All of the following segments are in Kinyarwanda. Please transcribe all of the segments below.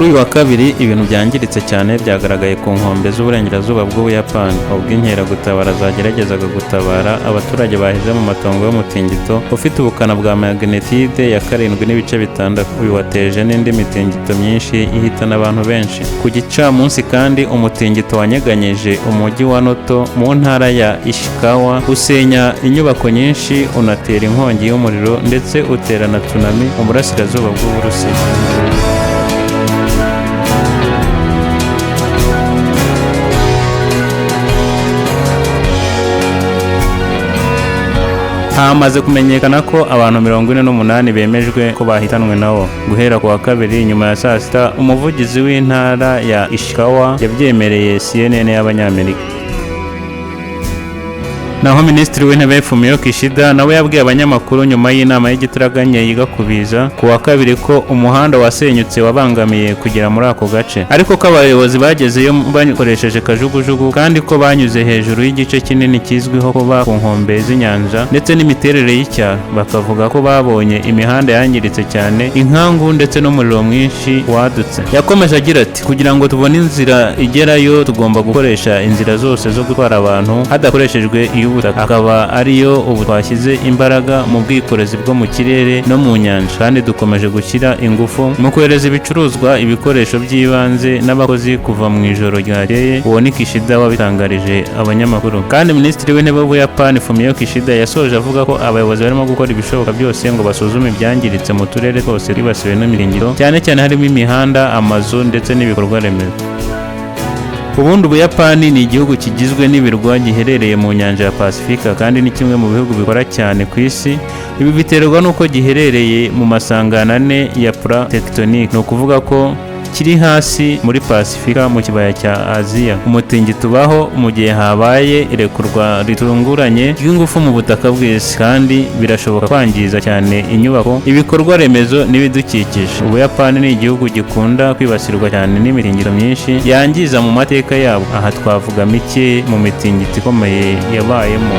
Kuri uyu wa kabiri, ibintu byangiritse cyane byagaragaye ku nkombe z'uburengerazuba bw'Ubuyapani, ubwo inkeragutabara zageragezaga gutabara abaturage baheze mu matongo y'umutingito ufite ubukana bwa magnitude ya 7.6. Uyu wateje n'indi mitingito myinshi ihitana abantu benshi. Ku gicamunsi kandi, umutingito wanyeganyeje umujyi wa Noto mu ntara ya Ishikawa, usenya inyubako nyinshi, unatera inkongi y'umuriro, ndetse utera na tsunami mu burasirazuba bw'Uburusiya. Hamaze kumenyekana ko abantu 48 bemejwe ko bahitanwe nawo guhera ku wa kabiri nyuma ya saa sita. Umuvugizi w'intara ya Ishikawa yabyemereye CNN y'Abanyamerika. Naho Minisitiri w'Intebe Fumio Kishida nawe yabwiye abanyamakuru nyuma y'inama y'igitaraganya yiga ku biza ku wa kabiri ko umuhanda wasenyutse wabangamiye kugera muri ako gace, ariko ko abayobozi bagezeyo bakoresheje kajugujugu, kandi ko banyuze hejuru y'igice kinini kizwiho kuba ku nkombe z'inyanja ndetse n'imiterere y'icyaro, bakavuga ko babonye imihanda yangiritse cyane, inkangu ndetse n'umuriro mwinshi wadutse. Yakomeje agira ati: "Kugira ngo tubone inzira igerayo, tugomba gukoresha inzira zose zo gutwara abantu hadakoreshejwe iy'ubutaka, akaba ariyo ubu twashyize imbaraga mu bwikorezi bwo mu kirere no mu nyanja, kandi dukomeje gushyira ingufu mu kohereza ibicuruzwa, ibikoresho by'ibanze n'abakozi kuva mu ijoro ryakeye." Uwo ni Kishida wabitangarije abanyamakuru. Kandi Minisitiri w'Intebe w'Ubuyapani Fumio Kishida yasoje avuga ko abayobozi barimo gukora ibishoboka byose ngo basuzume ibyangiritse mu turere twose twibasiwe n'imiringiro, cyane cyane harimo imihanda, amazu ndetse n'ibikorwa remezo. Ubundi Ubuyapani ni igihugu kigizwe n'ibirwa giherereye mu nyanja ya Pasifika, kandi ni kimwe mu bihugu bikora cyane ku isi. Ibi biterwa n'uko giherereye mu masangano ane ya plaque tectonique, ni ukuvuga ko kiri hasi muri Pasifika mu kibaya cya Aziya. Umutingito ubaho mu gihe habaye irekurwa ritunguranye ry'ingufu mu butaka bw'isi, kandi birashoboka kwangiza cyane inyubako, ibikorwa remezo n'ibidukikije. Ubuyapani ni igihugu gikunda kwibasirwa cyane n'imitingito myinshi yangiza mu mateka yabo. Aha twavuga mike mu mitingito ikomeye yabayemo.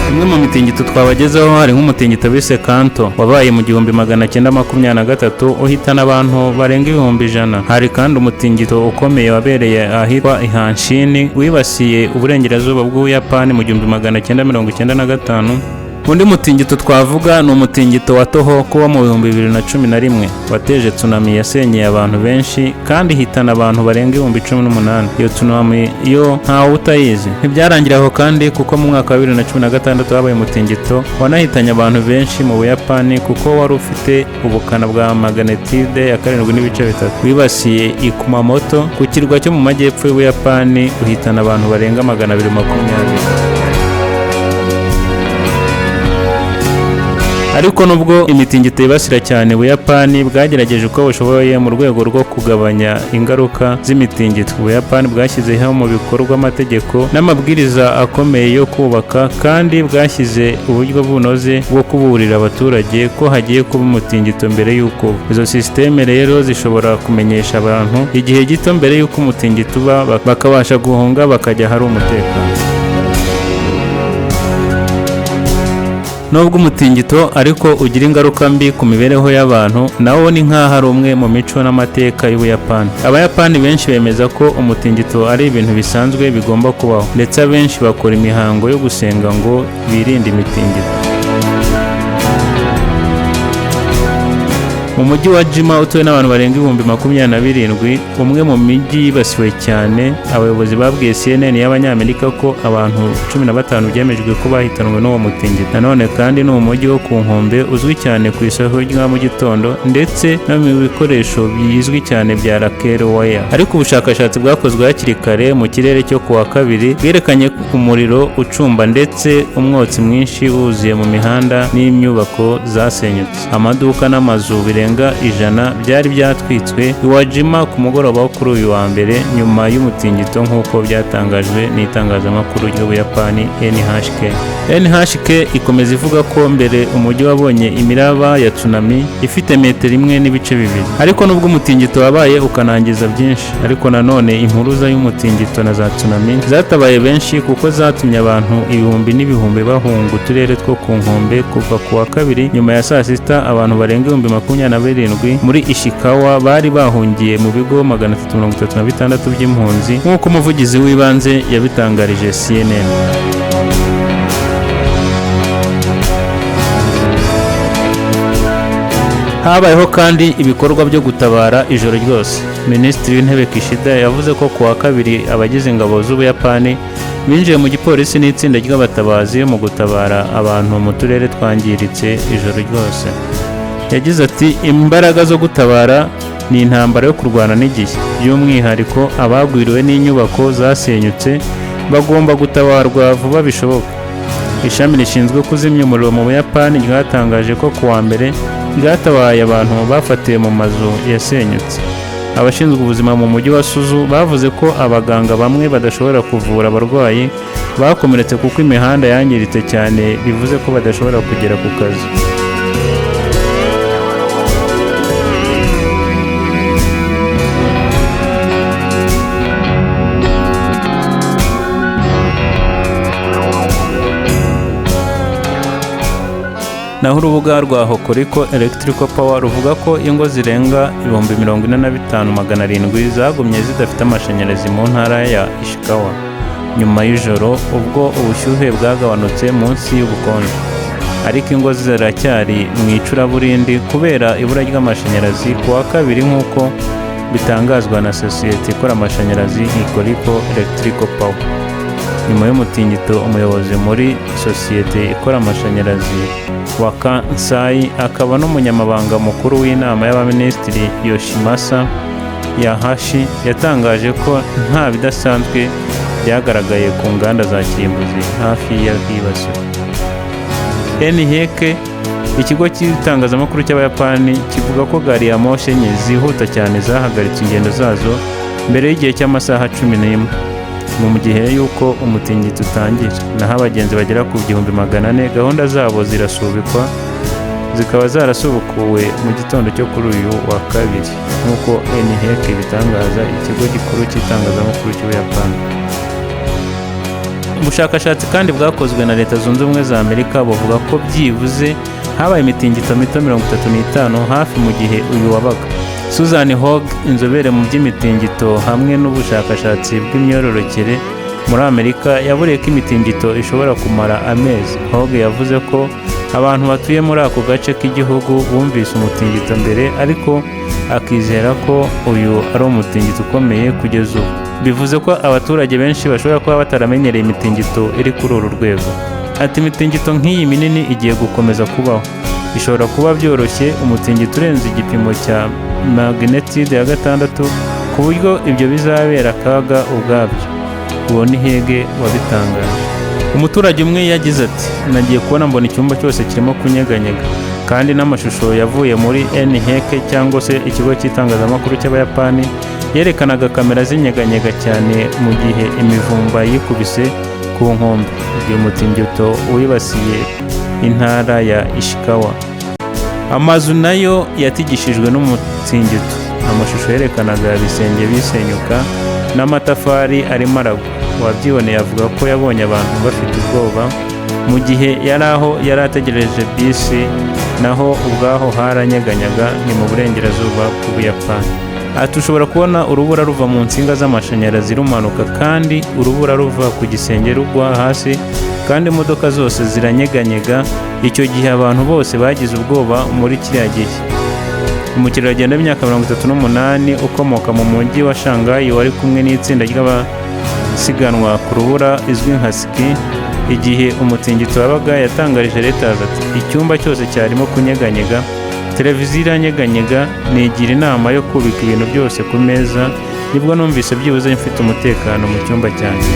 Imwe mu mitingito twabagezeho hari nk'umutingito bise Kanto wabaye mu 1923, uhitana abantu barenga 100,000. Hari kandi umutingito ukomeye wabereye ahitwa Ihanshini, wibasiye uburengerazuba bw'Ubuyapani mu 1995. Undi mutingito twavuga ni umutingito wa Tohoku wo mu 2011, wateje tsunami yasenyeye abantu benshi kandi ihitana abantu barenga 18,000. Iyo tsunami yo ntawe utayizi. Ntibyarangira aho kandi, kuko mu mwaka wa 2016 habaye umutingito wanahitanye abantu benshi mu Buyapani, kuko wari ufite ubukana bwa magnitude ya 7.3, wibasiye i Kumamoto ku kirwa cyo mu majyepfo y'Ubuyapani, uhitana abantu barenga 220. Ariko nubwo imitingito yibasira cyane, Ubuyapani bwagerageje uko bushoboye mu rwego rwo kugabanya ingaruka z'imitingito. Ubuyapani bwashyizeho mu bikorwa amategeko n'amabwiriza akomeye yo kubaka, kandi bwashyize uburyo bunoze bwo kuburira abaturage ko hagiye kuba umutingito mbere y'uko uba. Izo sisiteme rero zishobora kumenyesha abantu igihe gito mbere y'uko umutingito uba, bakabasha guhunga bakajya ahari umutekano. Nubwo umutingito ariko ugira ingaruka mbi ku mibereho y'abantu, nawo ni nk'aho ari umwe mu mico n'amateka y'Ubuyapani. Abayapani benshi bemeza ko umutingito ari ibintu bisanzwe bigomba kubaho, ndetse abenshi bakora imihango yo gusenga ngo birinde imitingito. Mu mujyi wa Jima utuwe n'abantu barenga 27,000, umwe mu mijyi yibasiwe cyane, abayobozi babwiye CNN y'Abanyamerika ko abantu 15 byemejwe ko bahitanwe n'uwo mutingito. Nanone kandi ni umujyi wo ku nkombe uzwi cyane ku isoko rya mu gitondo ndetse no mu bikoresho bizwi cyane bya Lacquerware. Ariko ubushakashatsi bwakozwe hakiri kare mu kirere cyo ku wa kabiri bwerekanye umuriro ucumba ndetse umwotsi mwinshi wuzuye mu mihanda n'inyubako zasenyutse, amaduka n'amazu birenga birenga 100 byari byatwitswe Iwajima ku mugoroba wo kuri uyu wa mbere nyuma y'umutingito, nk'uko byatangajwe n'itangazamakuru ry'Ubuyapani NHK. NHK ikomeza ivuga ko mbere umujyi wabonye imiraba ya tsunami ifite metero 1.2, ariko nubwo umutingito wabaye ukanangiza byinshi, ariko nanone impuruza y'umutingito na za tsunami zatabaye benshi kuko zatumye abantu ibihumbi n'ibihumbi bahunga uturere two ku nkombe. Kuva ku wa kabiri nyuma ya saa sita, abantu barenga 27,000 muri Ishikawa bari bahungiye mu bigo 336 by'impunzi, nk'uko umuvugizi w'ibanze yabitangarije CNN. Habayeho kandi ibikorwa byo gutabara ijoro ryose. Minisitiri w'Intebe Kishida yavuze ko ku wa kabiri abagize ingabo z'Ubuyapani binjiye mu gipolisi n'itsinda ry'abatabazi mu gutabara abantu mu turere twangiritse ijoro ryose. Yagize ati: "Imbaraga zo gutabara ni intambara yo kurwana n'igihe, by'umwihariko abagwiriwe n'inyubako zasenyutse bagomba gutabarwa vuba bishoboka." Ishami rishinzwe kuzimya umuriro mu Buyapani ryatangaje ko ku wa mbere ryatabaye abantu bafatiwe mu mazu yasenyutse. Abashinzwe ubuzima mu mujyi wa Suzu bavuze ko abaganga bamwe badashobora kuvura abarwayi bakomeretse kuko imihanda yangiritse cyane, bivuze ko badashobora kugera ku kazi. Naho urubuga rwa Hokuriku Electrical Power ruvuga ko ingo zirenga 45,700 zagumye zidafite amashanyarazi mu ntara ya Ishikawa nyuma y'ijoro ubwo ubushyuhe bwagabanutse munsi y'ubukonje, ariko ingo ziracyari mu icuraburindi kubera ibura ry'amashanyarazi ku wa kabiri, nk'uko bitangazwa na sosiyete ikora amashanyarazi Hokuriku Electrical Power. Nyuma y'umutingito, umuyobozi muri sosiyete ikora amashanyarazi wa Kansai akaba n'umunyamabanga mukuru w'inama y'abaminisitiri Yoshimasa Yahashi yatangaje ko nta bidasanzwe byagaragaye ku nganda za kirimbuzi hafi y'ahibasiwe. NHK, ikigo cy'itangazamakuru cy'Abayapani, kivuga ko gari ya moshi enye zihuta cyane zahagaritse ingendo zazo mbere y'igihe cy'amasaha 11 mu gihe y'uko umutingito utangira, naho abagenzi bagera ku 1400 gahunda zabo zirasubikwa, zikaba zarasubukuwe mu gitondo cyo kuri uyu wa kabiri, nk'uko NHK bitangaza, ikigo gikuru cy'itangazamakuru cy'Ubuyapani. Ubushakashatsi kandi bwakozwe na Leta Zunze Ubumwe za Amerika buvuga ko byibuze habaye imitingito mito 35 hafi mu gihe uyu wabaga. Susan Hogg, inzobere mu by'imitingito hamwe n'ubushakashatsi bw'imyororokere muri Amerika, yaburiye ko imitingito ishobora kumara amezi. Hogg yavuze ko abantu batuye muri ako gace k'igihugu bumvise umutingito mbere, ariko akizera ko uyu ari umutingito ukomeye kugeza ubu. Bivuze ko abaturage benshi bashobora kuba bataramenyereye imitingito iri kuri uru rwego. Ati: "Imitingito nk'iyi minini igiye gukomeza kubaho. Ishobora kuba byoroshye umutingito urenze igipimo cya magnitude ya 6, ku buryo ibyo bizabera akaga ubwabyo." Uwo ni Hege wabitangaje. Umuturage umwe yagize ati: "Nagiye kubona mbona icyumba cyose kirimo kunyeganyega." Kandi n'amashusho yavuye muri NHK cyangwa se ikigo cy'itangazamakuru cy'Abayapani yerekanaga kamera zinyeganyega cyane mu gihe imivumba yikubise ku nkombe igihe umutingito wibasiye intara ya Ishikawa. Amazu nayo yatigishijwe n'umutingito. Amashusho yerekanaga ibisenge bisenyuka n'amatafari arimo aragwa. Uwabyiboneye avuga ko yabonye abantu bafite ubwoba mu gihe yari aho yari ategereje bisi, naho ubwaho haranyeganyaga. Ni mu burengerazuba bw'Ubuyapani. Ati: "Ushobora kubona urubura ruva mu nsinga z'amashanyarazi rumanuka, kandi urubura ruva ku gisenge rugwa hasi, kandi imodoka zose ziranyeganyega. Icyo gihe abantu bose bagize ubwoba muri kiriya gihe." Umukerarugendo w'imyaka 38 ukomoka mu mujyi wa Shanghai wari kumwe n'itsinda ry'abasiganwa ku rubura izwi nka ski igihe umutingito wabaga yatangarije Reuters ati: "Icyumba cyose cyarimo kunyeganyega, televiziyo iranyeganyega, nigira inama yo kubika ibintu byose ku meza, nibwo numvise byibuze mfite umutekano mu cyumba cyanjye."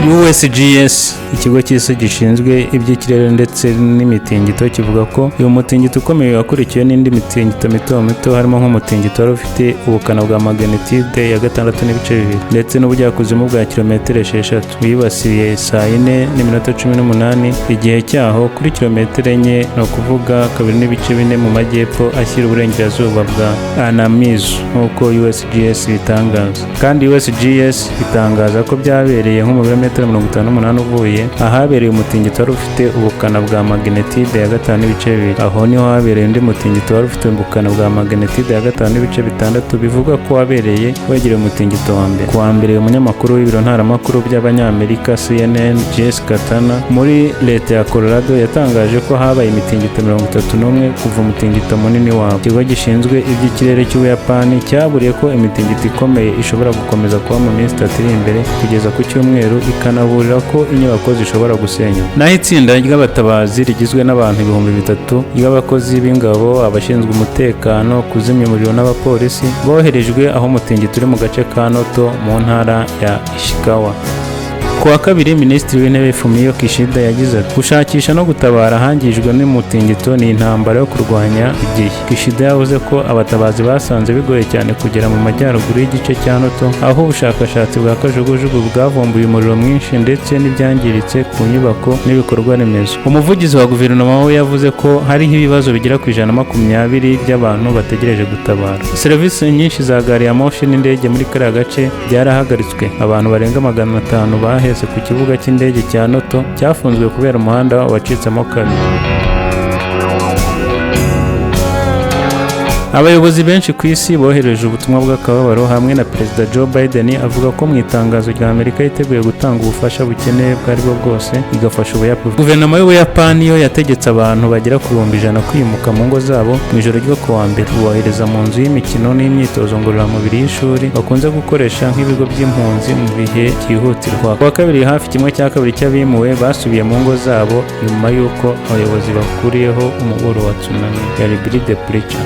USGS, ikigo cy'isi gishinzwe iby'ikirere ndetse n'imitingito, kivuga ko uyu mutingito ukomeye wakurikiwe n'indi mitingito mito mito, harimo nk'umutingito wari ufite ubukana bwa magnitude ya 6.2 ndetse n'ubujyakuzimu bwa kilometero 6, wibasiye saa 4:18 igihe cyaho kuri kilometero 4, ni ukuvuga 2.4 mu majyepfo ashyira uburengerazuba bwa Anamizu, nk'uko USGS bitangaza. Kandi USGS itangaza ko byabereye nko mu birometero 58 uvuye ahabereye umutingito wari ufite ubukana bwa magnitude ya 5.2. Aho niho habereye undi mutingito wari ufite ubukana bwa magnitude ya 5.6, bivuga ko wabereye wegereye umutingito wa mbere. Ku wa mbere, umunyamakuru w'ibiro ntaramakuru by'Abanyamerika CNN, Jessica Turner, muri leta ya Colorado yatangaje ko habaye imitingito 31 kuva umutingito munini wabo. Ikigo gishinzwe iby'ikirere cy'Ubuyapani cyaburiye ko imitingito ikomeye ishobora gukomeza kuba mu minsi 3 iri imbere kugeza ku cyumweru, ikanaburira ko inyubako zishobora gusenyuka. Naho itsinda ry'abatabazi rigizwe n'abantu 3000 ry'abakozi b'ingabo, abashinzwe umutekano, kuzimya umuriro n'abapolisi boherejwe aho umutingito uri mu gace ka Noto mu ntara ya Ishikawa. Ku wa kabiri, Minisitiri w'Intebe Fumio Kishida yagize ati: "Gushakisha no gutabara ahangijwe n'umutingito ni intambara yo kurwanya igihe." Kishida yavuze ko abatabazi basanze bigoye cyane kugera mu majyaruguru y'igice cya Noto, aho ubushakashatsi bwa kajugujugu bwavumbuye umuriro mwinshi ndetse n'ibyangiritse ku nyubako n'ibikorwa remezo. Umuvugizi wa guverinoma we yavuze ko hariho ibibazo bigera ku 120 by'abantu bategereje gutabara. Serivisi nyinshi za gari ya moshi n'indege muri kariya gace byarahagaritswe. Abantu barenga 500 baheze ku kibuga cy'indege cya Noto cyafunzwe kubera umuhanda wacitsemo kabiri. Abayobozi benshi ku isi bohereje ubutumwa bw'akababaro, hamwe na Perezida Joe Biden avuga ko mu itangazo rya Amerika yiteguye gutanga ubufasha bukenewe ubwo ari bwo bwose, igafasha Ubuyapani. Guverinoma y'Ubuyapani yo yategetse abantu bagera ku 100,000 kwimuka mu ngo zabo mu ijoro ryo ku wa mbere, bubohereza mu nzu y'imikino n'imyitozo ngororamubiri y'ishuri bakunze gukoresha nk'ibigo by'impunzi mu bihe byihutirwa. Ku wa kabiri, hafi kimwe cya kabiri cy'abimuwe basubiye mu ngo zabo nyuma y'uko abayobozi bakuriyeho umuburo wa tsunami. Yari Billy the Preacher.